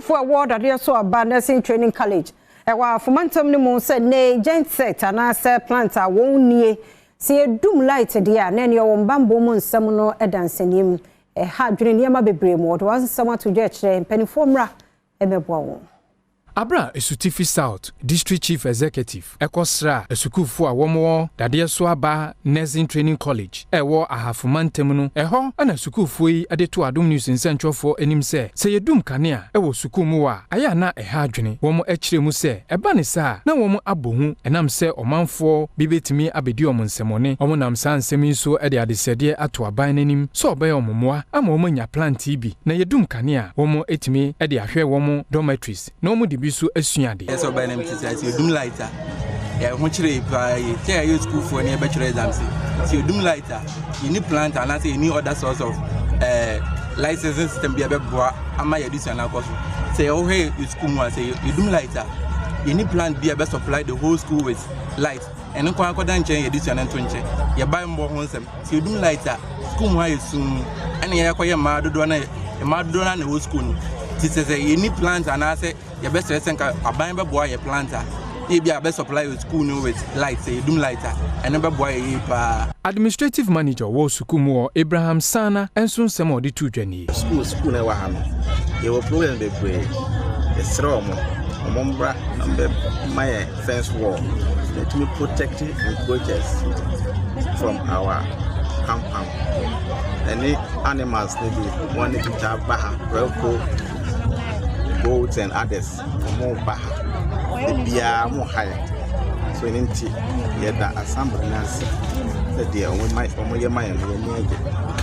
Sukuufoɔ a ɛwɔ Dadiesoaba Nursing Training College ɛwɔ Ahafo mantam no mu sɛ nnɛ genset anaasɛ plant a wɔn nie sɛ yɛdum light deɛ a na ɛneɛ wɔn bammɔ mu nsɛm no da nsɛnniam. Ɛha adwene nneɛma bebree mu. Wɔde wɔn nsɛm ato dwa kyerɛ mpanimfoɔ mmra ɛmɛboa wɔn. Abra Asutifi South District Chief Executive ɛkɔsra asukuufoɔ a wɔwɔ Dadiesoaba Nursing Training College ɛwɔ Ahafo mantam no, ɛhɔ ɛna sukuufoɔ yi de to Adom News nsɛntwerɛfoɔ anim sɛ yɛdum kanea ɛwɔ sukuu mu wɔ a, ayɛ a na ɛha adwene. Wɔn akyerɛ mu sɛ ɛba ne saa na wɔn abɔ hu ɛnam sɛ ɔmanfoɔ bi bɛtumi abɛdi wɔn nsɛmɔne. Wɔn nam saa nsɛm yi so de adesrɛdeɛ ato aban n'anim sɛ ɔbɛyɛ wɔn mmoa ama wɔn anya plant yi bi na yɛdum kanea wɔn atumi de ahwɛ wɔn dormitories na wɔn de bi so asua adeɛ. Ɛsɛ ɔbɛn nam ti sɛ yɛdum light a, yɛn ho kyerɛ paa yie. Sɛ yɛyɛ sukuufoɔ ne yɛbɛtwerɛ exams, sɛ yɛdum light a, yɛni plant anaasɛ yɛni other source of licensing system bi a ɛbɛboa ama yɛde sua no akɔ so. Sɛ yɛwohwɛ yɛ sukuu mu a, sɛ yɛdum light a, yɛni plant bi a ɛbɛ supply the whole school with light. Ɛno kwan akɔda nkyɛn, yɛde sua no nto nkyɛn, yɛba mbɔ ho nsɛm. Sɛ yɛdum light a, sukuu mu ha yɛ sum, ɛna yɛkɔyɛ mmaa dodoɔ no na ɛwɔ sukuu no. Nti sɛ yɛni plant anaasɛ yɛbɛsrɛ sɛ nka aban bɛboa yɛ plant a ebi a bɛ supply yɛ school no with light, sɛ yɛdum light a, ɛno bɛboa yɛ yie paa. Administrative manager wɔ sukuu mu wɔ, Abraham Sana, nso nsɛm a ɔde to dwa nie. School na ɛwɔ ha no, yɛwɔ program bebree. Yɛsrɛ ɔmo mbra na mbɛ ma yɛ fence wall na ɛtumi protect encroachers from our compound, ɛne animals ne bi wɔn ne bi taa ba ha, prɛko, goats and others. Ɔmo ba ha ebiara, ɔmo ha yɛ so. Ɛno nti yɛda assembly no ase sɛ deɛ ɔmo ma ɔmo yɛ ma yɛn no, yɛn ani agye.